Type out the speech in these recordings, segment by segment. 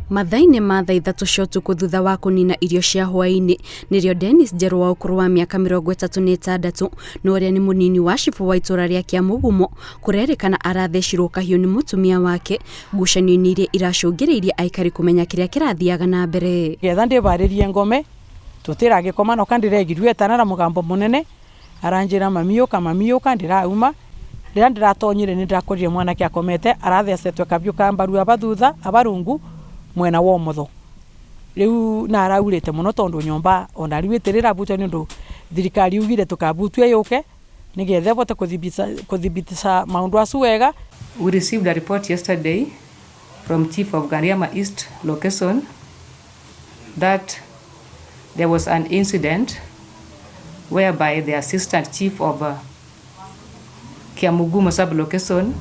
Mathaa-inĩ ma thaa 3 cia ũtukũ thutha wa kũnina irio cia hwaĩ-inĩ nĩrĩo Dennis Njerũ wa ũkũrũ wa mĩaka 36 na ũrĩa nĩ mũnini wa cibũ wa itũra rĩa Kĩamũgumo kũrerĩkana arathecirwo kahiũ nĩ mũtumia wake ngucanio-inĩ iria iracũngĩrĩirie aikari kũmenya kĩrĩa kĩrathiaga na mbere. Getha ndĩbarĩrie ngome tũtiragĩkoma noka ndĩregirue etana na mũgambo mũnene aranjĩra mami ũka mami ũka ndĩrauma rĩrĩa ndĩratonyire nĩ ndĩrakorire mwanake akomete arathecetwe kabiũ ka mbaru aba thutha abarungu mwena wa ũmotho rĩu na araurĩte mũno tondũ nyũmba ona rĩu ĩtĩrĩrabutwo nĩ ũndũ thirikari yugire tũkabutwo yũke nĩgetha ĩbote kũthibitica maũndũ acu wega. We received a report yesterday from Chief of Ngariama East location that there was an incident whereby the assistant chief of Kiamugumo sub-location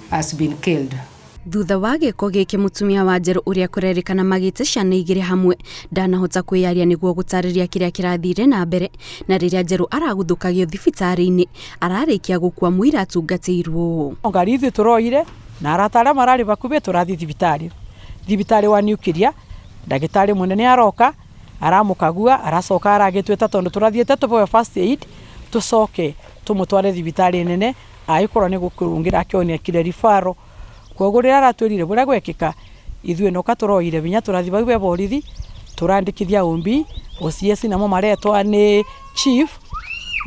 has been killed. Thutha wa gĩko gĩkĩ mũtumia wa Njerũ ũrĩa kũrerĩkana magĩte ciana 2 hamwe ndanahota kwĩyaria nĩguo gũtarĩria kĩrĩa kĩrathire na mbere na rĩrĩa Njerũ araguthũkagio thibitarĩ-inĩ ararĩkia gũkua mũira atungatĩirwo. Ngari ithuĩ tũroire na arata arĩa mararĩ bakuhĩ tũrathiĩ thibitarĩ thibitarĩ wa Nuclear ndagĩtarĩ mũnene aroka aramũkagua aracoka aragĩtwĩta tondũ tũrathiĩte tũboe first aid tũcoke tũmũtware thibitarĩ nene agĩkorwo nĩ gũkũrũngĩra akĩonekire referral koguo rĩrĩa aratwĩrire bũrĩa gwekĩka ithuĩ noka tũroire binya tũrathiĩ bau be borithi tũrandĩkithia ũmbi OCS namo maretwa nĩ chief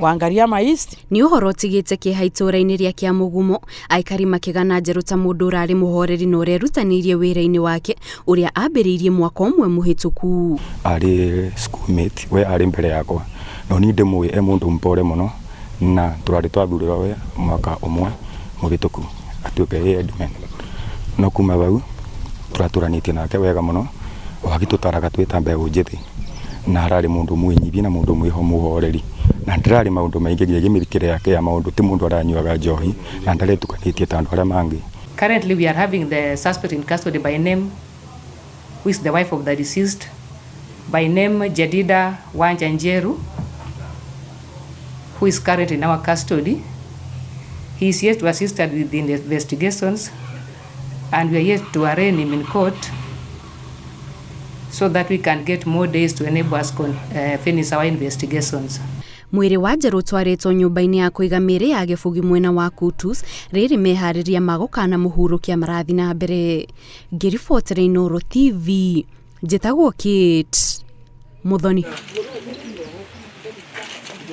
wa Ngariama East. Nĩ ũhoro ũtigĩte kĩeha itũra-inĩ rĩa Kĩamũgumo aikari makĩgana Njerũ ta mũndũ ũrarĩ mũhoreri na ũrerutanĩirie wĩra-inĩ wake ũrĩa ambĩrĩirie mwaka ũmwe mũhĩtũku. Arĩ schoolmate we arĩ mbere yakwa no niĩ ndĩmũĩ e mũndũ mpore mũno na tũrarĩ twathurĩrwo we mwaka ũmwe mũhĩtũku atuĩke headman no kuma bau tũratũranĩtie nake wega mũno wagĩtũtaraga twĩ ta mbeũ njĩthĩ na ararĩ mũndũ mwĩnyihia na mũndũ mũhoreri na ndirarĩ maũndũ maingĩ nginya mĩrikĩre yake ya maũndũ ti mũndũ aranyuaga njohi na ndaretukanĩtie ta andũ arĩa mangĩ. Currently we are having the suspect in custody by name, who is the wife of the deceased, by name Jedida Wanja Njeru, who is currently in our custody. He is yet to assist us with the investigations and we are yet to arraign him in court so that we can get more days to enable us finish our investigations. Mwĩrĩ wa Njerũ ũtwarĩtwo nyũmba-inĩ ya kũiga mĩĩrĩ ya Gĩbugi mwena wa Kutus rĩrĩ meharĩria ma gũkana mũhurũkia marathiĩ na mbere. Ngĩribotera Inooro TV, njĩtagwo Kate Muthoni.